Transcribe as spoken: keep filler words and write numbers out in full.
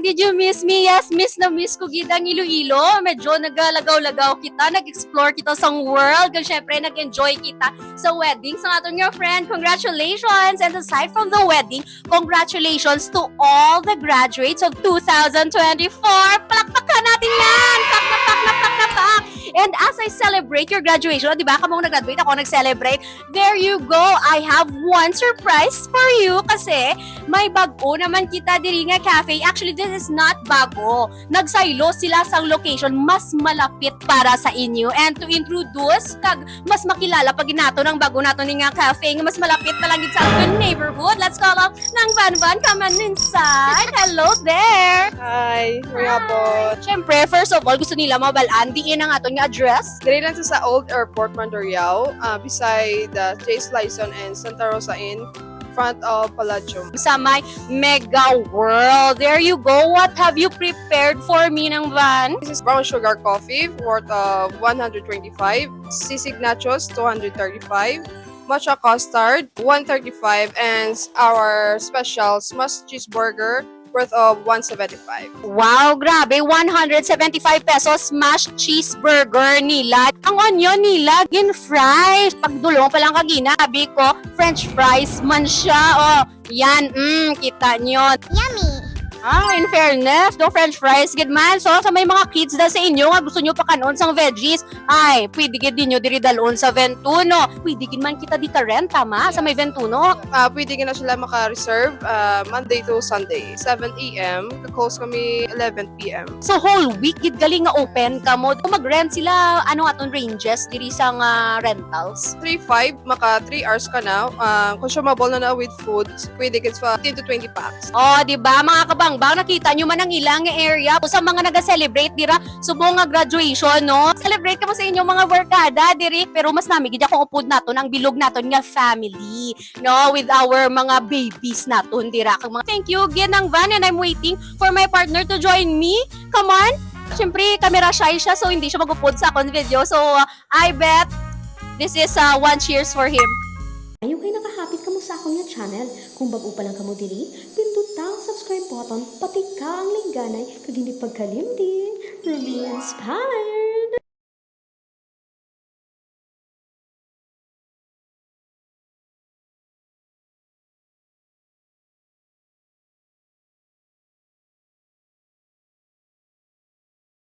Did you miss me? Yes, miss na miss ko gid ang Iloilo. Medyo nagalagaw-lagaw kita, nag-explore kita sa world, kag syempre nag-enjoy kita sa wedding sa aton nga friend. Congratulations! And aside from the wedding, congratulations to all the graduates of two thousand twenty-four. Palakpakan natin yan! Pak na pak na pak na pak! And as I celebrate your graduation, di ba? Kamo ang nag-graduate, ako ang nag-celebrate. There you go. I have one surprise for you kasi may bag-o naman kita diri nga cafe. Actually, this is not bago. Nagsaylo sila sang location mas malapit para sa inyo. And to introduce, kag mas makilala pa gid naton ang bag-o naton ni nga cafe nga mas malapit na lang gid sa aton neighborhood. Let's call up Nang Van Van, come on inside. Hello there. Hi, Mayabot. Siyempre, first of all, gusto nila mabal-an diin ang aton nga address. Diri lang sa, sa Old Airport, Mandurriao, ah, beside the Chase Lyson and Santa Rosa Inn, front of Palladium. Sa may Mega World. There you go. What have you prepared for me, Nang Van? This is brown sugar coffee worth of one hundred twenty-five, sisig nachos two hundred thirty-five, matcha custard one thirty-five, and our special smashed cheeseburger worth of one seventy-five. Wow, grabe. One hundred seventy-five pesos smashed cheeseburger nila. Ang onion nila, gin-fry. Pagdulong pa lang kagina, abi ko, french fries man siya. Oh, yan, mm, kita nyo. Yummy! Ah, in fairness, do french fries gid man. So, sa may mga kids na sa inyo nga gusto nyo pakanon sang veggies, ay, pwede gid ninyo diri dalon sa Ventuno. Pwede gid man kita di ka rent, tama? Sa may Ventuno. Ah, pwede gid na sila maka-reserve ah, Monday to Sunday, seven a.m. Close kami eleven p.m. So, whole week gid gali nga open kamo. Kung mag-rent sila, ano aton ranges diri sa nga rentals? Three five, maka three hours ka na. Ah, consumable na na with food, pwede gid sa fifteen to twenty packs. Oh, di ba, mga kabangbang, nakita nyo man ang ilang area sa mga naga-celebrate dira, subong nga graduation, no? Celebrate kamo sa inyong mga barkada diri, pero mas nami gid akong upod naton ang bilog naton nga family, no, with our mga babies naton dira. Kag mga, thank you gid, Nang Van, and I'm waiting for my partner to join me. Come on. Siyempre, camera shy siya, so hindi siya mag-upod sa akon video. So, uh, I bet this is uh, one cheers for him. Ayo kay nakahapit kamo sa akon nga channel. Kung bag-o pa lang kamo diri, pinduta ang subscribe button, pati ka ang lingganay, kag hindi pagkalimti. Ruby Inspire!